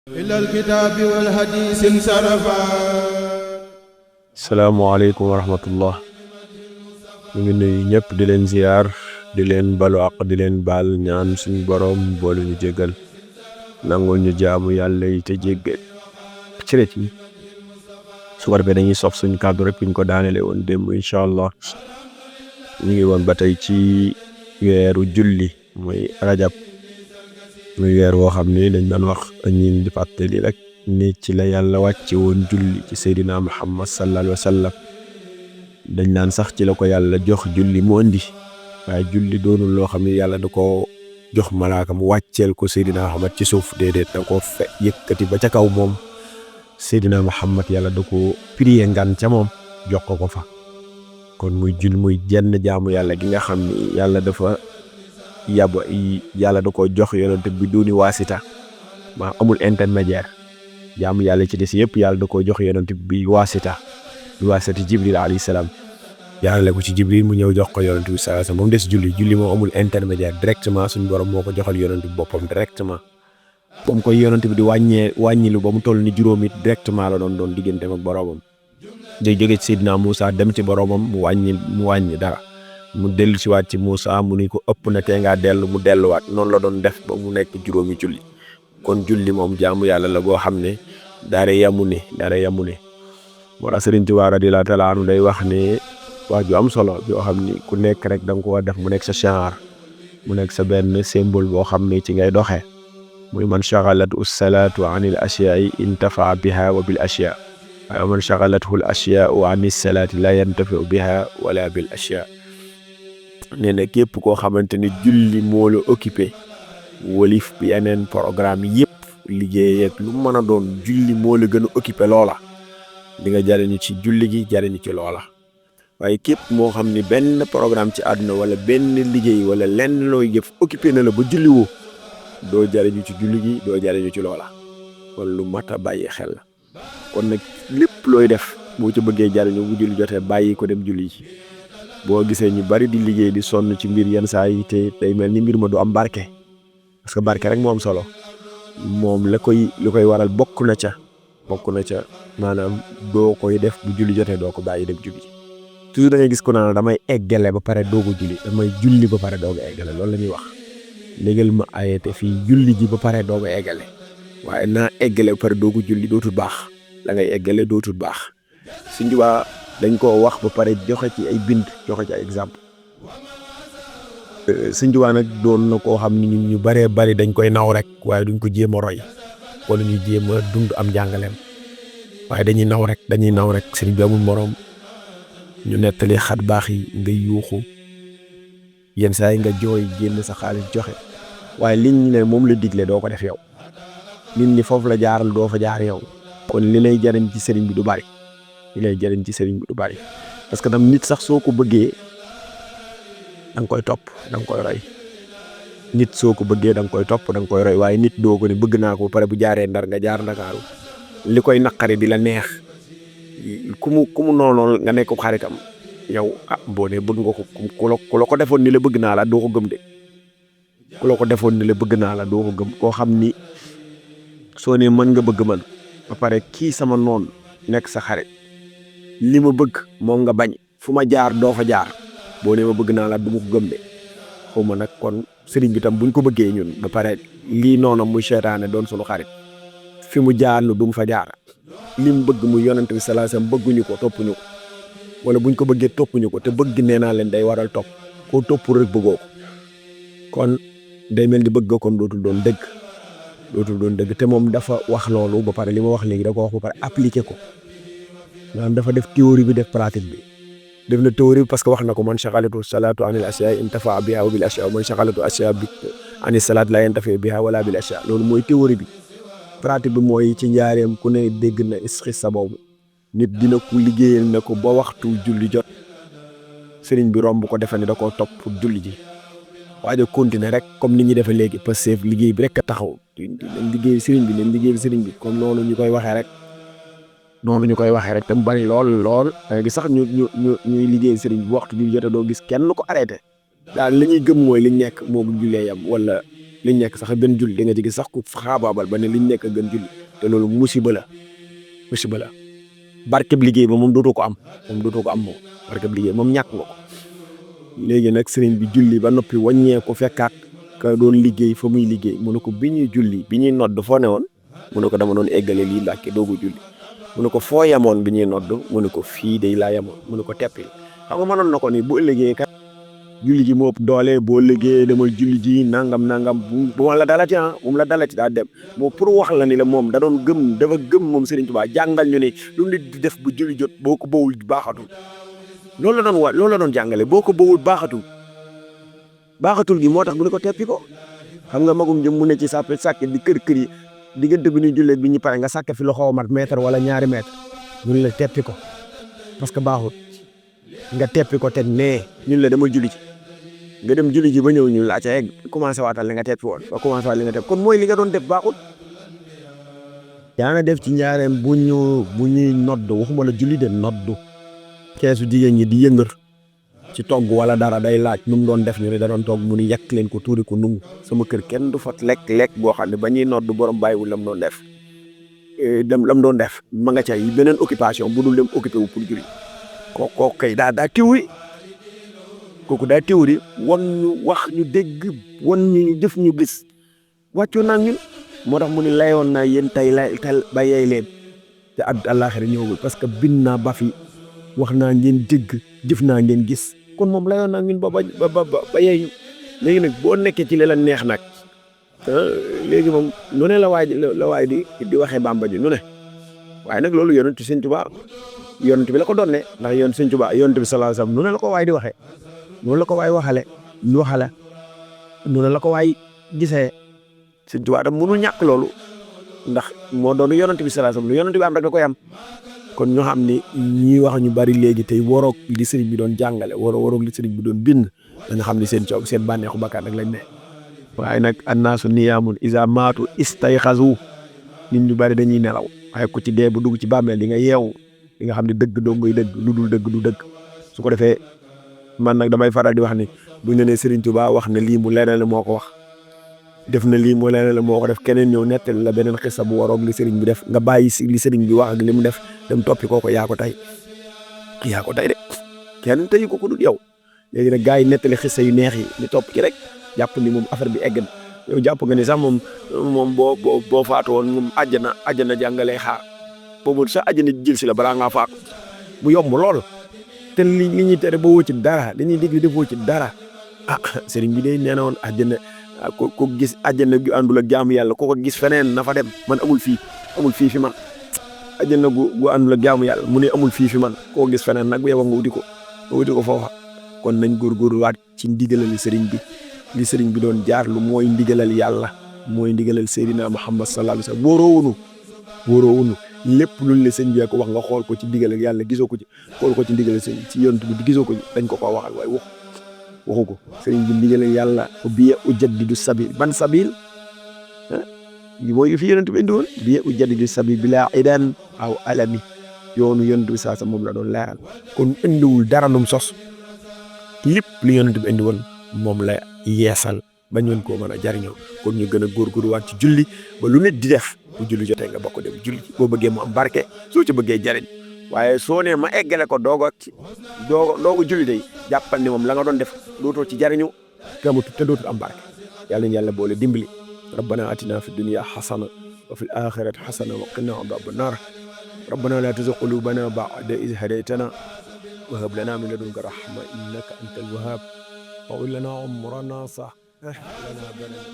إلى الكتاب والحديث انصرفا. salaamaaleykum wa rahmatullah. ñu ngi nuyu ñëpp di leen ziyaar di leen balu àq di leen baal ñaan suñu borom boolu ñu jéggal nangul ñu jaamu yàlla yi te jéggal ci rëcc yi su ko defee dañuy sof suñu kàddu rek ñu ko daanele woon démb incha allah. ñu ngi woon ba tey ci weeru julli muy rajab muy weer woo xam ni dañ doon wax ñin di fàttali rek ni ci la yàlla wàcce woon julli ci seydina muhammad sallallahu alayhi wa sallam. dañ naan sax ci la ko yàlla jox julli mu indi waaye julli doonul loo xam ne yàlla da ko jox malaaka mu wàcceel ko seydina muhammad ci suuf déedéet da ko yëkkati ba ca kaw moom seydina muhammad yàlla da ko prier ngan ca moom jox ko fa. kon muy jenn jaamu yàlla gi nga xam ni yàlla dafa yàlla da ko jox yonent bi duni waasita maa amul intermédiaire jaamu yàlla ci des yëpp yàlla da ko jox yonent bi waasita jibril alayhi salaam yàlla la ko ci jibril mu ñëw jox ko yonent bi sallallahu alayhi wasallam moom des julli moom amul intermédiaire directement suñu borom moo ko joxal yonent bi boppam directement ba mu koy yonent bi di wàññilu ba mu toll ni juróomi directement la doon digganteem ak boromam. day jóge ci Seydina Moussa dem ci boromam mu wàññi dara mu dellu si waat ci Moussa mu ni ko ëpp na tee ngaa dellu mu delluwaat noonu la doon def ba mu nekk juróomi julli. kon julli moom jaamu yàlla la goo xam ne dara yamu ne moo tax Sëriñ Tuubaa radiyallaahu taala anhu day wax ne wax ju am solo yoo xam ni ku nekk rek da nga ko def mu nekk sa shi'aar mu nekk sa benn symbole boo xam ne ci ngay doxee muy man shaghalatu salaatu anil ashyaa'i intafa'a biha wa bil ashyaa wa man shaghalathu al ashyaa'u anis salaati la yantafi'u biha wala bil ashyaa. nee na képp koo xamante ni julli moo la occupé wolif bi yeneen programme yëpp liggéey ak lu mën a doon julli moo la gën a occupé loola di nga jariñu ci julli gi jariñu ci loola. waaye képp moo xam ni benn programme ci àdduna wala benn liggéey wala lenn looy jëf occupé na la ba julli woo doo jariñu ci julli gi doo jariñu ci loola. kon lu mat a bàyyi xel la. kon nag lépp looy def boo ci bëggee jariñu bu julli jotee bàyyi ko dem julli ji. boo gisee ñu bari di liggéey di sonn ci mbir yenn saa yi te day mel ni mbir ma du am barke parce que barke rek moo am solo moom li koy waral bokk na ca maanaam doo koy def bu julli jotee doo ko bàyyi dem julli toujours da ngay gis ko naan damay eggale ba pare doogu julli damay julli ba pare doogu eggale loolu la ñuy wax léegal ma ayete fii julli ji ba pare doogu eggale waaye naa eggale ba pare doogu julli dootul baax la ngay eggale dootul baax. Sëñ Tuubaa dañ koo wax ba pare joxe ci ay bind joxe ci ay exemple. Sëñ Tuubaa nag doon na koo xam ni ñu baree bari dañ koy naw rek waaye duñ ko jéem a roy wala ñu jéem a dund am jàngaleem waaye dañuy naw rek sëriñ bi amul moroom. ñu nettali xat baax yi nga yuuxu yenn saa yi nga jooy génn sa xaalis joxe waaye liñ ne moom la digle doo ko def yow nit ñi foofu la jaaral doo fa jaar yow kon li lay jariñ ci sëriñ bi du bari parce que tam nit sax soo ko bëggee da nga koy topp da nga koy roy nit soo ko bëggee da nga koy topp da nga koy roy waaye nit doo ko ne bëgg naa ko ba pare bu jaaree Ndar nga jaar Ndakaaru li koy naqari di la neex ku mu noonu nga nekk xaritam yow boo ne bëgg nga ko ku la ko defoon ni la bëgg naa la doo ko gëm de koo xam ni soo ne mën nga bëgg man ba pare kii sama noon nekk sa xarit li ma bëgg moom nga bañ fu ma jaar doo fa jaar boo ne ma bëgg naa la du ma ko gëm de xaw ma nag kon sëriñ bi tam buñ ko bëggee ñun ba pare lii noonam muy seytaane doon sunu xarit fi mu jaar nu du mu fa jaar li mu bëgg muy yonent bi sallallahu alayhi wasallam bëgguñu ko toppuñu ko wala buñ ko bëggee toppuñu ko te bëgg nee naa leen day waral topp koo topp rek bëggoo ko kon day mel ni bëgg kon dootul doon dëgg te moom dafa wax loolu ba pare li ma wax léegi da ko wax ba pare appliqué ko maanaam dafa def théorie bi def pratique bi def na théorie bi parce que wax na ko man shaghalatu salaatu anil asyaa intafa'a biha wa bil ashyaa man shaghalatu asyaa bi anis salaat la yantafi biha wala bil ashyaa loolu mooy théorie bi. pratique bi mooy ci njaareem ku ne dégg na xissa boobu nit dina ko liggéeyal na ko ba waxtu julli jot sëriñ bi romb ko defe ne da koo topp julli ji waaye continuer rek comme ni ñuy defee léegi parce que liggéey bi rek a taxaw leen liggéey sëriñ bi comme noonu ñu koy waxee rek te mu bari lool da gis sax ñuy liggéey sëriñ bi waxtu julli jotee doo gis kenn ko arrêté daal li ñuy gëm mooy liñ nekk moo jullee yam wala liñ nekk sax gën julli da nga ci gis sax ku xaabaabal ba ne liñ nekk gën julli te loolu musiba la barkeb liggéey ba moom dootoo ko am moom barkeb liggéey moom ñàkk nga ko. léegi nag sëriñ bi julli ba noppi wàññee ko fekkaat ka doon liggéey fa muy liggéey mu ne ko bi ñuy julli bi ñuy nodd foo ne woon mu ne ko dama doon eggale lii Mbàkke doogu julli mu ne ko foo yemoon bi ñuy nodd mu ne ko fii day laa yemoon mu ne ko teppil xam nga mënoon na ko ni bu ëllëgee kat julli ji moo ëpp doole boo liggéey demal julli ji nangam bu ma la dalati moom la dalati daa dem moo pour wax la ni la moom dafa gëm moom Serigne Touba jàngal ñu ne lu nit di def bu julli jot boo ko bawul baaxatul loolu la doon jàngale boo ko bawul baaxatul gi moo tax mu ne ko teppi ko xam nga magum jëm mu ne ci sàkke di kër yi diggante bi ñu jullee bi ñu pare nga sàkke fi loxo mat mètre wala ñaari mètre ñun la teppi ko parce que baaxul nga teppi ko te nee ñun la dama julli ci nga dem julli ji ba ñëw ñu laa ca egg commencé waatal li nga teppi woon ba commencé waat li nga teppi kon mooy li nga doon def baaxul. daana def ci njaareem bu ñuy nodd waxuma la julli de noddu keesu jigéen ñi di yëngër ci togg wala dara day laaj nu mu doon def ñu ne da doon togg mu ni yekk leen ko tuuri ko nungu sama kër kenn du fa lekk boo xam ne ba ñuy nodd borom bàyyiwul lam doon def lam doon def ma nga ca yi beneen occupation bu dul dem occupé wu pour julli kooku kay daa tiwri kooku daa tiwri wan ñu wax ñu dégg wan ñu jëf ñu gis wàccoo naa ñun moo tax mu ni layoon naa yéen tey ba yey leen te àllaaxira ñëwul parce que bind naa ba fi wax naa ngeen dégg jëf naa ngeen gis kon moom layoon naa ñun ba yey ñu léegi nag boo nekkee ci li la neex nag léegi moom nu ne la waay di waxee Bàmba ji nu ne waaye nag loolu yonent Sëñ Tuubaa yonent bi la ko doon ne ndax yonent Sëñ Tuubaa yonent bi sallallahu alayhi wasallam nu ne la ko waay di waxee noonu la ko waay waxale noonu la ko waay gisee Sëñ Tuubaa tam mënul ñàkk loolu ndax moo doon yonent bi sallallahu alayhi wasallam lu yonent bi am rek da koy am kon ñu xam ni ñi wax ñu bari léegi tey waroog li sëriñ bi doon jàngale waroog li sëriñ bi doon bind dañu xam ni seen bànneexu bakkan rek lañ ne waaye nag annaasu niyaamun iza maatu istayxazu nit ñu bari dañuy nelaw waaye ku ci dee bu dugg ci bàmmeel di nga yeewu di nga xam ne dëgg doo ngay dëgg lu dul dëgg du dëgg su ko defee man nag damay faral di wax ni bu ñu nee Serigne Touba wax ne lii mu leneen la moo ko wax def na lii mu leneen la moo ko def keneen ñëw nettali la beneen xissa bu waroog li Serigne bi def nga bàyyi si li Serigne bi wax ak li mu def dem toppi kooko yaa ko tey de kenn tey ko dul yow léegi nag gars yi nettali xissa yu neex yi ni topp ci rek jàpp ni moom affaire bi egg na yow jàpp nga ni sax moom boo faatu woon moom àjjana jàngalee xaar boobu sax àjjana jël si la balaa ngaa faatu bu yomb lool te li ñuy tere ba woo ci dara li ñuy digli defoo ci dara sëriñ bi day nee na woon àjjana ko gis àjjana gu àndul ak jaamu yàlla ko gis feneen na fa dem man amul fii fi man àjjana gu àndul ak jaamu yàlla mu ne amul fii fi man koo gis feneen nag bu yow nga wuti ko foofa kon nañ góorgóorluwaat ci ndigalal sëriñ bi li sëriñ bi doon jaar lu mooy ndigalal yàlla mooy ndigalal Seydina Muhammad sallallahu alayhi wasallam wóoroowunu lépp luñ la sëñ bi ko wax nga xool ko ci ndigalal yàlla gisoo ko ci xool ko ci ndigalal sëñ ci yonent bi gisoo ko ci dañ ko waxal waaye waxu ko sëriñ bi ndigalal yàlla biya ujaddidu sabil ban sabil mooy fi yonent bi indi woon biya ujaddidu sabil bila idan aw alami yoonu yonent bi saa sa moom la doon leeral kon indiwul dara num sos lépp li yonent bi indi woon moom la yeesal ba ñu koo mën a jariñoo kon ñu gën a góorgóorluwaat ci julli ba lu nit di def bu julli jotee nga bokk dem julli boo bëggee mu am barke soo ci bëggee jariñ waaye soo nee ma eggale ko doogo julli day jàppal ni moom la nga doon def dootoo ci jariñu te dootul am barke yàlla ñu yàlla boole dimbali rabbana atina fi dunya hasana wa fil akhirati hasana wa qina adhaban nar rabbana la tuzigh qulubana ba'da idh hadaytana wa hab lana min ladunka rahma innaka antal wahhab طول لنا عمرنا صح لنا بلد